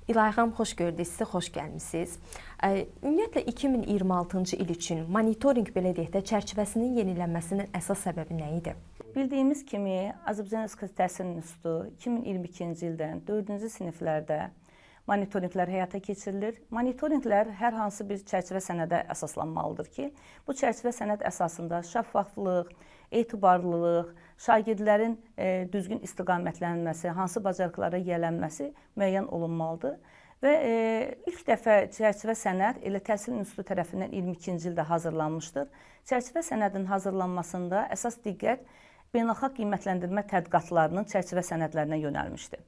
İlahi xanım, xoş gördük sizi, xoş gəlmisiniz. Ümumiyyətlə 2026-cı il üçün monitorinq belə deyək də çərçivəsinin yenilənməsinin əsas səbəbi nə idi? Bildiyimiz kimi Azərbaycan Respublikası Təhsil İnstitutu 2022-ci ildən 4-cü siniflərdə monitorinqlər həyata keçirilir. Monitorinqlər hər hansı bir çərçivə sənədə əsaslanmalıdır ki, bu çərçivə sənəd əsasında şəffaflıq, etibarlılıq, şagirdlərin düzgün istiqamətlənməsi, hansı bacarıqlara yiyələnməsi müəyyən olunmalıdır. Və ilk dəfə çərçivə sənəd elə Təhsil İnstitutu tərəfindən 22-ci ildə hazırlanmışdır. Çərçivə sənədinin hazırlanmasında əsas diqqət beynəlxalq qiymətləndirmə tədqiqatlarının çərçivə sənədlərinə yönəlmişdir.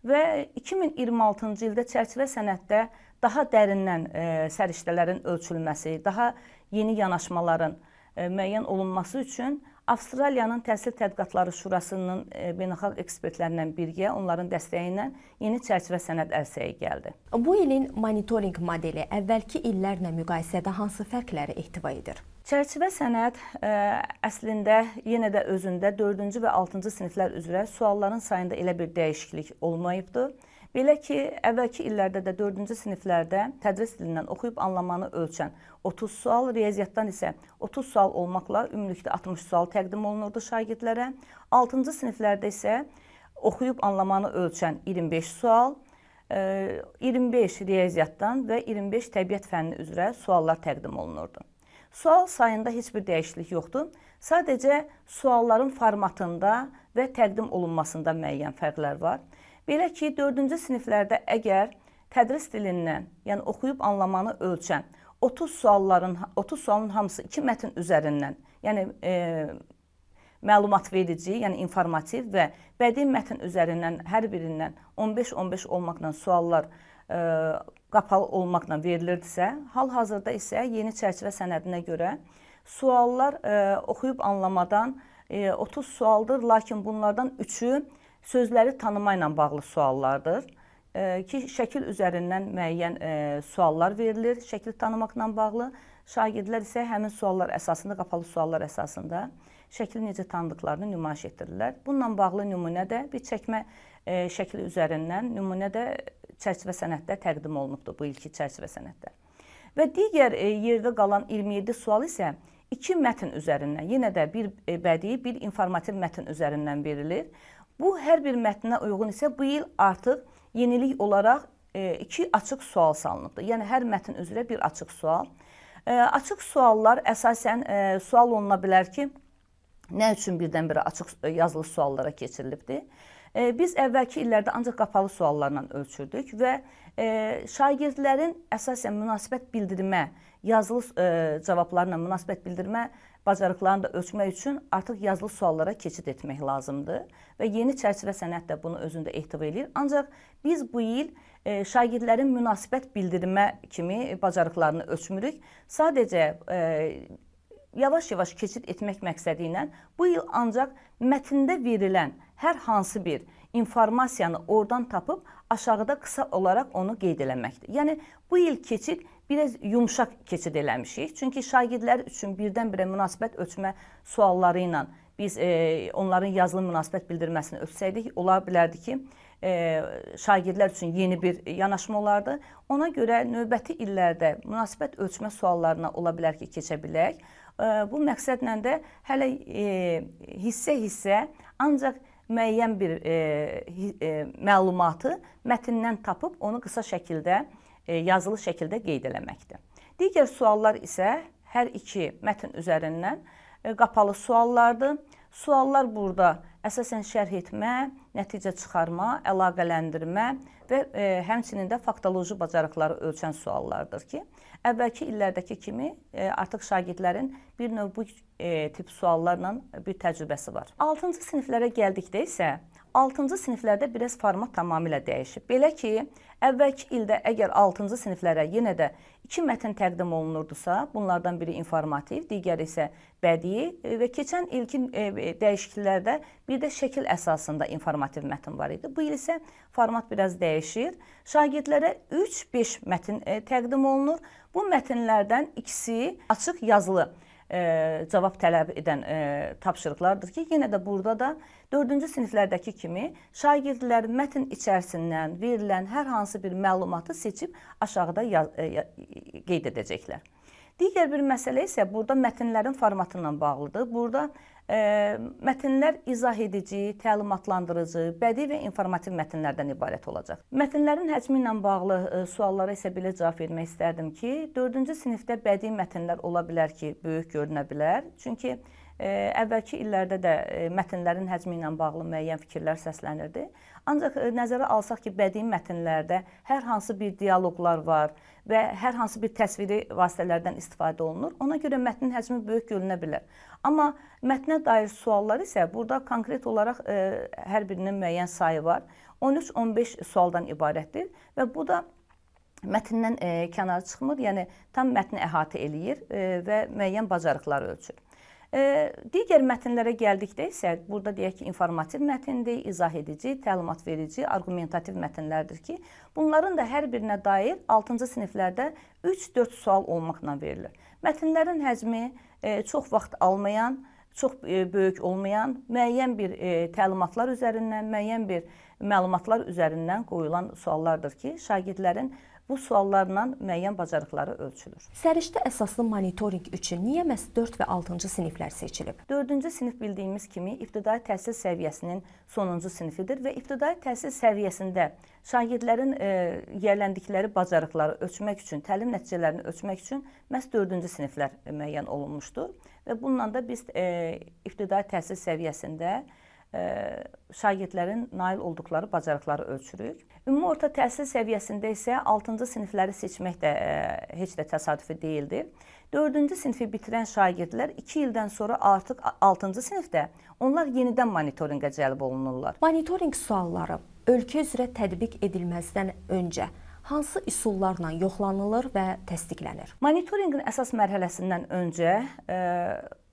Və 2026-cı ildə çərçivə sənəddə daha dərindən səriştələrin ölçülməsi, daha yeni yanaşmaların müəyyən olunması üçün Avstraliyanın Təhsil Tədqiqatları Şurasının beynəlxalq ekspertlərlə birgə, onların dəstəyi ilə yeni çərçivə sənəd ərsəyə gəldi. Bu ilin monitorinq modeli əvvəlki illərlə müqayisədə hansı fərqləri ehtiva edir? Çərçivə sənəd əslində yenə də özündə 4-cü və 6-cı siniflər üzrə sualların sayında elə bir dəyişiklik olmayıbdır. Belə ki, əvvəlki illərdə də 4-cü siniflərdə tədris dilindən oxuyub anlamanı ölçən 30 sual, riyaziyyatdan isə 30 sual olmaqla ümumilikdə 60 sual təqdim olunurdu şagirdlərə. 6-cı siniflərdə isə oxuyub anlamanı ölçən 25 sual, 25 riyaziyyatdan və 25 təbiət fənni üzrə suallar təqdim olunurdu. Sual sayında heç bir dəyişiklik yoxdur. Sadəcə sualların formatında və təqdim olunmasında müəyyən fərqlər var. Belə ki, 4-cü siniflərdə əgər tədris dilindən, yəni oxuyub anlamanı ölçən 30 sualın hamısı 2 mətn üzərindən, yəni məlumat verici, yəni informativ və bədii mətn üzərindən hər birindən 15-15 olmaqla suallar qapalı olmaqla verilirdisə, hal-hazırda isə yeni çərçivə sənədinə görə suallar oxuyub anlamadan 30 sualdır, lakin bunlardan 3-ü sözləri tanıma ilə bağlı suallardır ki, şəkil üzərindən müəyyən suallar verilir, şəkil tanımaqla bağlı. Şagirdlər isə həmin suallar əsasında, qapalı suallar əsasında şəkli necə tanıdıqlarını nümayiş etdirirlər. Bununla bağlı nümunə də bir çəkmə şəkli üzərindən nümunə də çərçivə sənəddə təqdim olunubdur bu ilki çərçivə sənəddə. Və digər yerdə qalan 27 sual isə 2 mətn üzərindən, yenə də bir bədii, bir informativ mətn üzərindən verilir. Bu, hər bir mətnə uyğun isə bu il artıq yenilik olaraq 2 açıq sual salınıbdır. Yəni, hər mətn üzrə bir açıq sual. Açıq suallar əsasən sual oluna bilər ki, nə üçün birdən-birə açıq yazılı suallara keçirilibdir? Biz əvvəlki illərdə ancaq qapalı suallarla ölçürdük və şagirdlərin əsasən münasibət bildirmə, yazılı cavablarla münasibət bildirmə bacarıqlarını da ölçmək üçün artıq yazılı suallara keçid etmək lazımdır və yeni çərçivə sənəd də bunu özündə ehtiva eləyir. Ancaq biz bu il şagirdlərin münasibət bildirmə kimi bacarıqlarını ölçmürük. Sadəcə yavaş-yavaş keçid etmək məqsədi ilə bu il ancaq mətndə verilən hər hansı bir informasiyanı oradan tapıb aşağıda qısa olaraq onu qeyd eləməkdir. Yəni, bu il keçid biraz yumşaq keçid eləmişik. Çünki şagirdlər üçün birdən-birə münasibət ölçmə sualları ilə biz onların yazılı münasibət bildirməsini ölçsəydik, ola bilərdi ki, şagirdlər üçün yeni bir yanaşma olardı. Ona görə növbəti illərdə münasibət ölçmə suallarına ola bilər ki, keçə bilək. Bu məqsədlə də hələ hissə-hissə ancaq müəyyən bir məlumatı mətndən tapıb onu qısa şəkildə, yazılı şəkildə qeyd eləməkdir. Digər suallar isə hər iki mətn üzərindən qapalı suallardır. Suallar burada əsasən şərh etmə, nəticə çıxarma, əlaqələndirmə və həmçinin də faktoloji bacarıqları ölçən suallardır ki, əvvəlki illərdəki kimi artıq şagirdlərin bir növ bu tip suallarla bir təcrübəsi var. 6-cı siniflərə gəldikdə isə 6-cı siniflərdə biraz format tamamilə dəyişib. Belə ki, əvvəlki ildə əgər 6-cı siniflərə yenə də 2 mətn təqdim olunurdusa, bunlardan biri informativ, digəri isə bədii və keçən ilki dəyişikliklərdə bir də şəkil əsasında informativ mətn var idi. Bu il isə format biraz dəyişir. Şagirdlərə 3-5 mətn təqdim olunur. Bu mətnlərdən ikisi açıq yazılı cavab tələb edən tapşırıqlardır ki, yenə də burada da 4-cü siniflərdəki kimi şagirdlər mətn içərisindən verilən hər hansı bir məlumatı seçib aşağıda qeyd edəcəklər. Digər bir məsələ isə burada mətnlərin formatı ilə bağlıdır. Burada mətnlər izah edici, təlimatlandırıcı, bədii və informativ mətnlərdən ibarət olacaq. Mətnlərin həcmi ilə bağlı suallara isə belə cavab vermək istərdim ki, 4-cü sinifdə bədii mətnlər ola bilər ki, böyük görünə bilər. Çünki əvvəlki illərdə də mətnlərin həcmi ilə bağlı müəyyən fikirlər səslənirdi. Ancaq nəzərə alsaq ki, bədii mətnlərdə hər hansı bir dialoqlar var və hər hansı bir təsviri vasitələrdən istifadə olunur. Ona görə mətnin həcmi böyük görünə bilər. Amma mətnə dair suallar isə burada konkret olaraq hər birinin müəyyən sayı var. 13-15 sualdan ibarətdir və bu da mətndən kənara çıxmır, yəni tam mətni əhatə eləyir və müəyyən bacarıqları ölçür. Digər mətnlərə gəldikdə isə burada deyək ki, informativ mətndir, izah edici, təlimat verici, arqumentativ mətnlərdir ki, bunların da hər birinə dair 6-cı siniflərdə 3-4 sual olmaqla verilir. Mətnlərin həcmi çox vaxt almayan, çox böyük olmayan, müəyyən bir təlimatlar üzərindən, müəyyən bir məlumatlar üzərindən qoyulan suallardır ki, şagirdlərin bu suallarla müəyyən bacarıqları ölçülür. Səriştə əsaslı monitorinq üçün niyə məhz 4 və 6-cı siniflər seçilib? 4-cü sinif bildiyimiz kimi ibtidai təhsil səviyyəsinin sonuncu sinifidir və ibtidai təhsil səviyyəsində şagirdlərin yiyələndikləri bacarıqları ölçmək üçün, təlim nəticələrini ölçmək üçün məhz 4-cü siniflər müəyyən olunmuşdur və bununla da biz ibtidai təhsil səviyyəsində şagirdlərin nail olduqları bacarıqları ölçürük. Ümumi orta təhsil səviyyəsində isə 6-cı sinifləri seçmək də heç də təsadüfi deyildir. 4-cü sinifi bitirən şagirdlər 2 ildən sonra artıq 6-cı sinifdə onlar yenidən monitorinqə cəlb olunurlar. Monitorinq sualları ölkə üzrə tətbiq edilməzdən öncə hansı üsullarla yoxlanılır və təsdiqlənir? Monitorinqin əsas mərhələsindən öncə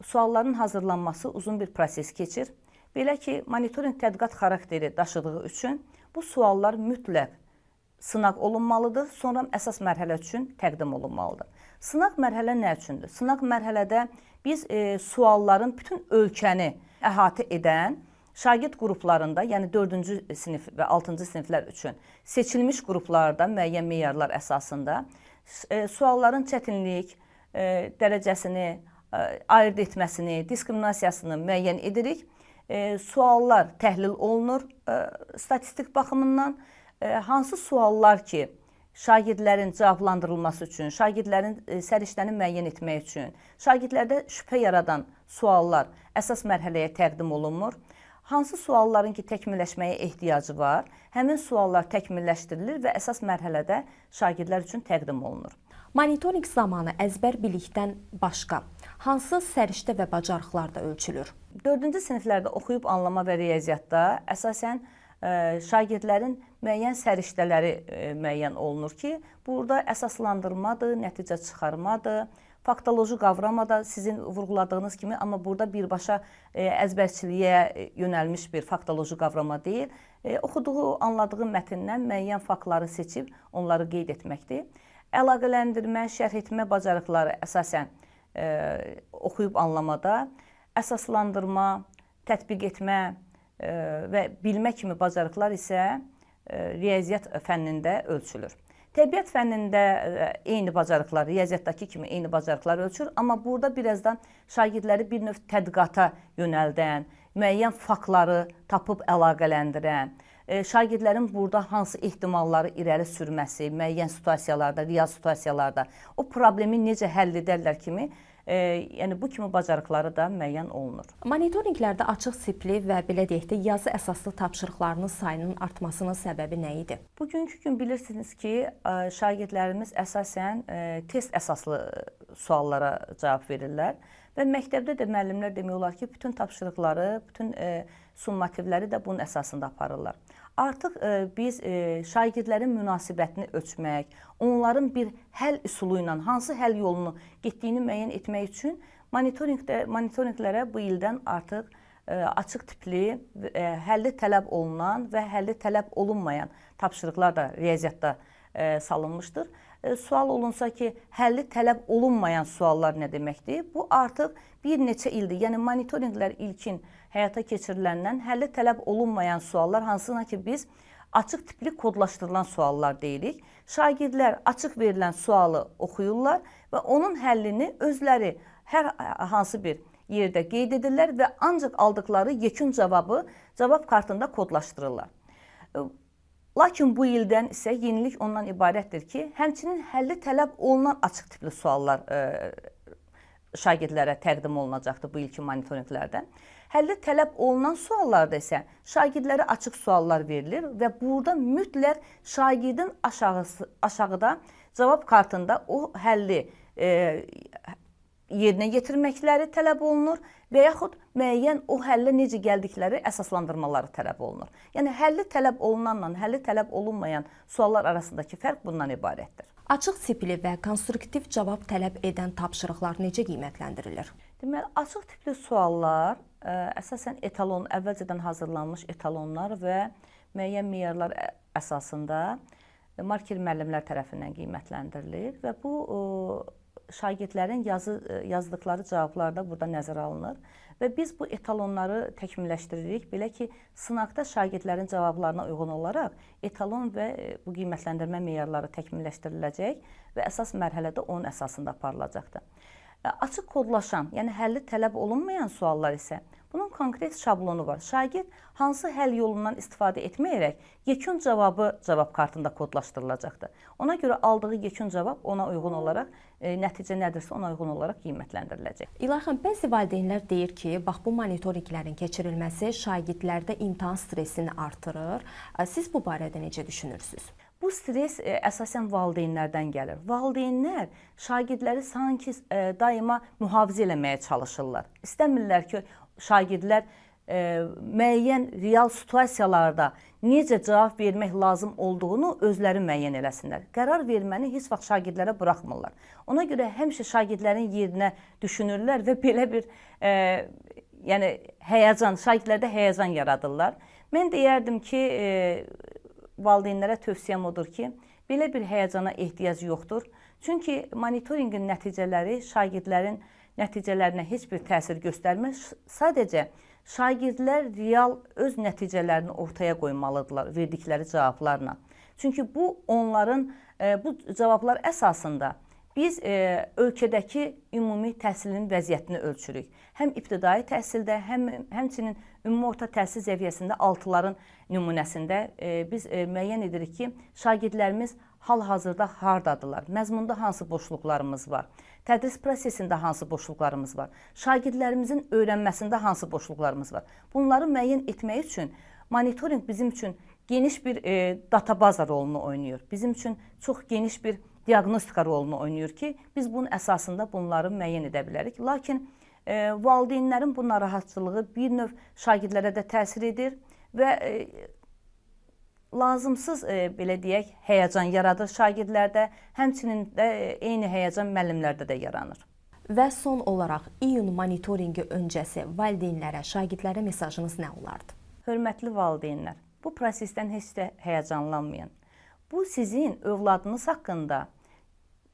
sualların hazırlanması uzun bir proses keçir. Belə ki, monitorinq tədqiqat xarakteri daşıdığı üçün bu suallar mütləq sınaq olunmalıdır, sonra əsas mərhələ üçün təqdim olunmalıdır. Sınaq mərhələ nə üçündür? Sınaq mərhələdə biz sualların bütün ölkəni əhatə edən şagird qruplarında, yəni 4-cü sinif və 6-cı siniflər üçün seçilmiş qruplarda müəyyən meyarlar əsasında sualların çətinlik dərəcəsini, ayırd etməsini, diskriminasiyasını müəyyən edirik. Suallar təhlil olunur statistik baxımından. Hansı suallar ki, şagirdlərin cavablandırılması üçün, şagirdlərin səriştəni müəyyən etmək üçün, şagirdlərdə şübhə yaradan suallar əsas mərhələyə təqdim olunmur. Hansı sualların ki, təkmilləşməyə ehtiyacı var, həmin suallar təkmilləşdirilir və əsas mərhələdə şagirdlər üçün təqdim olunur. Monitorinq zamanı əzbər bilikdən başqa hansı səriştə və bacarıqlar da ölçülür? 4-cü siniflərdə oxuyub anlama və riyaziyyatda əsasən şagirdlərin müəyyən səriştələri müəyyən olunur ki, burada əsaslandırmadır, nəticə çıxarmadır, faktoloji qavrama da sizin vurğuladığınız kimi, amma burada birbaşa əzbərçiliyə yönəlmiş bir faktoloji qavrama deyil. Oxuduğu, anladığı mətndən müəyyən faktları seçib onları qeyd etməkdir. Əlaqələndirmə, şərh etmə bacarıqları əsasən oxuyub anlamada, əsaslandırma, tətbiq etmə və bilmə kimi bacarıqlar isə riyaziyyat fənnində ölçülür. Təbiət fənnində eyni bacarıqlar, riyaziyyatdakı kimi eyni bacarıqlar ölçülür, amma burada birazdan şagirdləri bir növ tədqiqata yönəldən, müəyyən faktları tapıb əlaqələndirən, şagirdlərin burada hansı ehtimalları irəli sürməsi, müəyyən situasiyalarda, real situasiyalarda o problemi necə həll edərlər kimi, yəni bu kimi bacarıqları da müəyyən olunur. Monitorinqlərdə açıq tipli və belə deyək də yazı əsaslı tapşırıqlarının sayının artmasının səbəbi nə idi? Bugünkü gün bilirsiniz ki, şagirdlərimiz əsasən test əsaslı suallara cavab verirlər və məktəbdə də müəllimlər demək olar ki, bütün tapşırıqları, bütün summativləri də bunun əsasında aparırlar. Artıq biz şagirdlərin münasibətini ölçmək, onların bir həll üsulu ilə hansı həll yolunu getdiyini müəyyən etmək üçün monitorinqlərə bu ildən artıq açıq tipli, həlli tələb olunan və həlli tələb olunmayan tapşırıqlar da riyaziyyatda salınmışdır. Sual olunsa ki, həlli tələb olunmayan suallar nə deməkdir? Bu artıq bir neçə ildir. Yəni monitorinqlər ilkin həyata keçiriləndən həlli tələb olunmayan suallar, hansına ki biz açıq tipli kodlaşdırılan suallar deyirik. Şagirdlər açıq verilən sualı oxuyurlar və onun həllini özləri hər hansı bir yerdə qeyd edirlər və ancaq aldıqları yekun cavabı cavab kartında kodlaşdırırlar. Lakin bu ildən isə yenilik ondan ibarətdir ki, həmçinin həlli tələb olunan açıq tipli suallar şagirdlərə təqdim olunacaqdır bu ilki monitorinqlərdə. Həlli tələb olunan suallarda isə şagirdlərə açıq suallar verilir və burada mütləq şagirdin aşağıda cavab kartında o həlli yerinə yetirməkləri tələb olunur və yaxud müəyyən o həllə necə gəldikləri əsaslandırmaları tələb olunur. Yəni həlli tələb olunanla həlli tələb olunmayan suallar arasındakı fərq bundan ibarətdir. Açıq tipli və konstruktiv cavab tələb edən tapşırıqlar necə qiymətləndirilir? Deməli, açıq tipli suallar əsasən etalon, əvvəlcədən hazırlanmış etalonlar və müəyyən meyarlar əsasında marker müəllimlər tərəfindən qiymətləndirilir və bu şagirdlərin yazdıqları cavablar da burada nəzərə alınır və biz bu etalonları təkmilləşdiririk. Belə ki, sınaqda şagirdlərin cavablarına uyğun olaraq etalon və bu qiymətləndirmə meyarları təkmilləşdiriləcək və əsas mərhələdə onun əsasında aparılacaqdır. Açıq kodlaşan, yəni həlli tələb olunmayan suallar isə bunun konkret şablonu var. Şagird hansı həll yolundan istifadə etməyərək yekun cavabı cavab kartında kodlaşdırılacaqdır. Ona görə aldığı yekun cavab ona uyğun olaraq, nəticə nədirsə ona uyğun olaraq qiymətləndiriləcək. İlay xanım, bəzi valideynlər deyir ki, bax bu monitorinqlərin keçirilməsi şagirdlərdə imtahan stresini artırır. Siz bu barədə necə düşünürsünüz? Bu stres əsasən valideynlərdən gəlir. Valideynlər şagirdləri sanki daima mühafizə eləməyə çalışırlar. İstəmirlər ki, şagirdlər müəyyən real situasiyalarda necə cavab vermək lazım olduğunu özləri müəyyən eləsinlər. Qərar verməni heç vaxt şagirdlərə buraxmırlar. Ona görə həmişə şagirdlərin yerinə düşünürlər və belə bir yəni həyəcan, şagirdlərdə həyəcan yaradırlar. Mən deyərdim ki, valideynlərə tövsiyəm odur ki, belə bir həyəcana ehtiyac yoxdur. Çünki monitorinqin nəticələri şagirdlərin nəticələrinə heç bir təsir göstərmir. Sadəcə şagirdlər real öz nəticələrini ortaya qoymalıdırlar verdikləri cavablarla. Çünki bu onların bu cavablar əsasında biz ölkədəki ümumi təhsilin vəziyyətini ölçürük. Həm ibtidai təhsildə, həmçinin ümumi orta təhsil səviyyəsində altıların nümunəsində biz müəyyən edirik ki, şagirdlərimiz hal-hazırda hardadırlar, məzmunda hansı boşluqlarımız var, tədris prosesində hansı boşluqlarımız var, şagirdlərimizin öyrənməsində hansı boşluqlarımız var. Bunları müəyyən etmək üçün monitorinq bizim üçün geniş bir databaza rolunu oynayır. Bizim üçün çox geniş bir diaqnostika rolunu oynayır ki, biz bunun əsasında bunları müəyyən edə bilərik. Lakin valideynlərin bu narahatçılığı bir növ şagirdlərə də təsir edir və lazımsız, belə deyək, həyəcan yaradır şagirdlərdə, həmçinin də eyni həyəcan müəllimlərdə də yaranır. Və son olaraq iyun monitorinqi öncəsi valideynlərə, şagirdlərə mesajınız nə olardı? Hörmətli valideynlər, bu prosesdən heç də həyəcanlanmayın. Bu sizin övladınız haqqında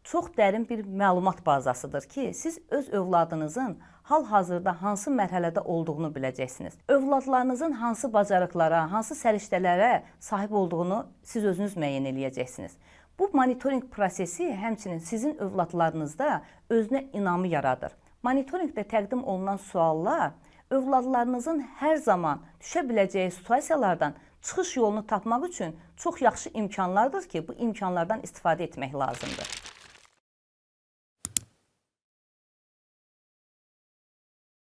çox dərin bir məlumat bazasıdır ki, siz öz övladınızın hal-hazırda hansı mərhələdə olduğunu biləcəksiniz. Övladlarınızın hansı bacarıqlara, hansı səriştələrə sahib olduğunu siz özünüz müəyyən eləyəcəksiniz. Bu monitorinq prosesi həmçinin sizin övladlarınızda özünə inamı yaradır. Monitorinqdə təqdim olunan suallar övladlarınızın hər zaman düşə biləcəyi situasiyalardan çıxış yolunu tapmaq üçün çox yaxşı imkanlardır ki, bu imkanlardan istifadə etmək lazımdır.